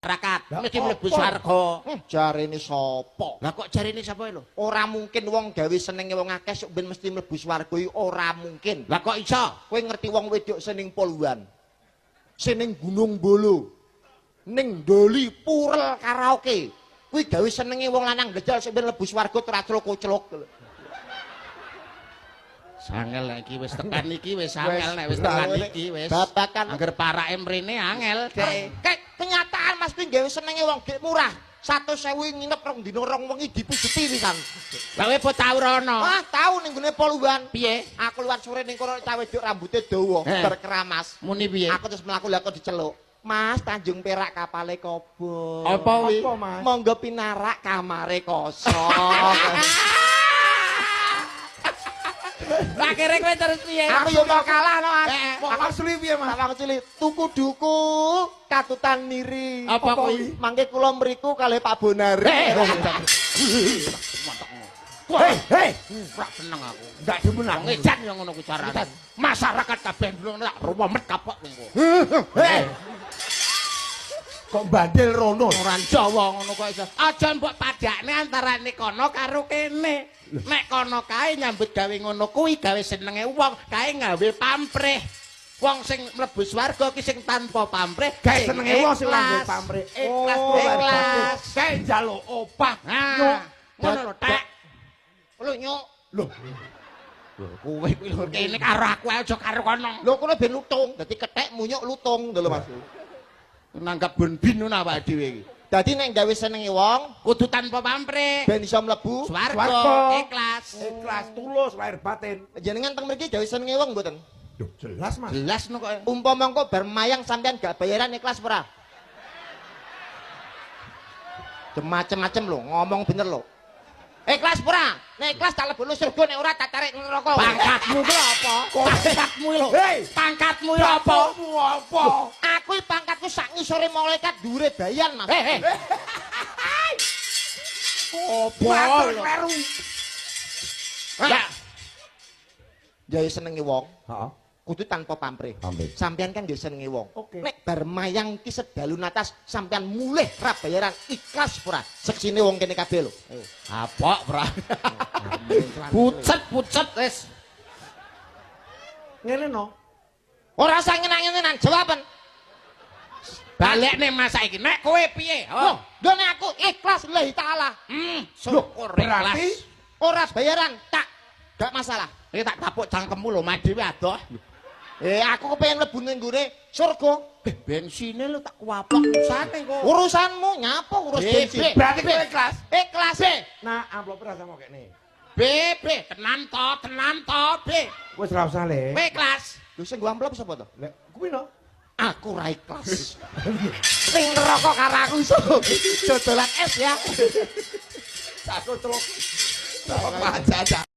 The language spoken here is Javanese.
Masyarakat mesti mlebu apa? Swarga. Jarene sapa? Lah kok jarene sapa lho? Ora mungkin wong gawe senenge wong akeh sok ben mesti mlebu swarga iki ora mungkin. Lah kok iso? Kowe ngerti wong wedok seneng poluan. Seneng Gunung Bolo. Ning Doli purel karaoke. Kuwi gawe senenge wong lanang ndejal sok ben mlebu swarga traclok-koclok. Sangel nek iki wis tekan iki wis angel nek wis tekan iki wis. Babakan Angger parake mrene angel dek. Kayak kenyataan Mas kuwi gawe senenge wong gek murah. 100.000 nginep rong dina rong wengi dipijeti pisan. Lah kowe apa tau rono? Wah, tau ning gone poluan. Piye? Aku luwat sore ning kono cah wedok rambute dawa, berkeramas. Muni piye? Aku terus mlaku lah kok diceluk. Mas, Tanjung Perak kapale kobong. Apa wi? Apa, Mas? Monggo pinarak kamare kosong. Lah akhire kowe terus piye? Aku yo mau kalah no, Mas. Mau asli piye, Mas? Tak cilik tuku duku katutan niri. Apa kuwi? Mangke kula mriku kalih Pak Bonari. Hei, hei, Ora seneng aku. ndak demen aku. Wong edan yo ngono kuwi carane. Masyarakat kabeh ngono tak ruwemet kapok kowe. Hei. Kok bandel rono? Ora Jawa ngono kok iso. Aja mbok padakne antarane kono karo kene. Nek kono kae nyambut gawe ngono kuwi gawe senenge wong, kae gawe pamrih. Wong sing mlebu swarga ki sing tanpa pamrih, Gawe senenge wong sing ora duwe ikhlas. pamrih. Ikhlas Oh, lahir batin. ikhlas. Kae njaluk opah. Nah, ngono lho, Tek. Lho nyuk. Loh, Kowe kuwi lho kene karo aku ae aja karo kono. Lho kono ben lutung, dadi kethek munyuk lutung lho Mas. Nanggap bonbin ngono awake dhewe iki. Dadi nek gawe senenge wong Kudu tanpa pamrih. ben iso mlebu Swarga, Swarga. ikhlas. Ikhlas tulus lahir batin. Jenengan teng mriki gawe senenge wong mboten? Loh, jelas, Mas. Jelas no kok. Umpama engko bar mayang sampean gak bayaran ikhlas ora? Macem-macem lho, ngomong bener lho. Ikhlas ora? Nek ikhlas tak lebokno surga, nek ora tak tarik neraka. Pangkatmu ki apa? Pangkatmu lho. Hei! Pangkatmu lho apa? Bapakmu apa? Aku iki pangkatku sak ngisore malaikat dhuwure bayan, Mas. Hei, hei. Apa? Kleru. Ya, Gawe senenge wong Heeh. kudu tanpa pamrih. Pamrih. Sampean kan nggih senenge wong. Oke. Nek bar mayang ki sedalu natas sampean mulih ra bayaran ikhlas ora? Seksine wong kene kabeh lho. Ayo. Kapok, Bro. Pucet, pucet wis. Ngene no. Ora usah ngenang-ngenan jawaban. Balekne Mas saiki. Nek kowe piye? Loh, Oh. lho nek aku ikhlas lillahi taala. Syukur Berarti ikhlas. Ora bayaran tak gak masalah. Iki tak tapuk cangkemmu lho, mah dhewe adoh. Aku kepengen mlebu ning nggone surga. Bensine lho tak kuaplok usane kok. Urusanmu nyapa urus B, bensin. B. Berarti kowe ikhlas. Ikhlas. Nah, amplop ora sama kene. B, B, tenan to, tenan to, B. Wis ora usah le. Kowe ikhlas. Lho sing nggo amplop sapa to? Lek kuwi no. Aku ra ikhlas. Sing neraka karo aku iso. Dodolan es ya. Aku celok. Aja aja.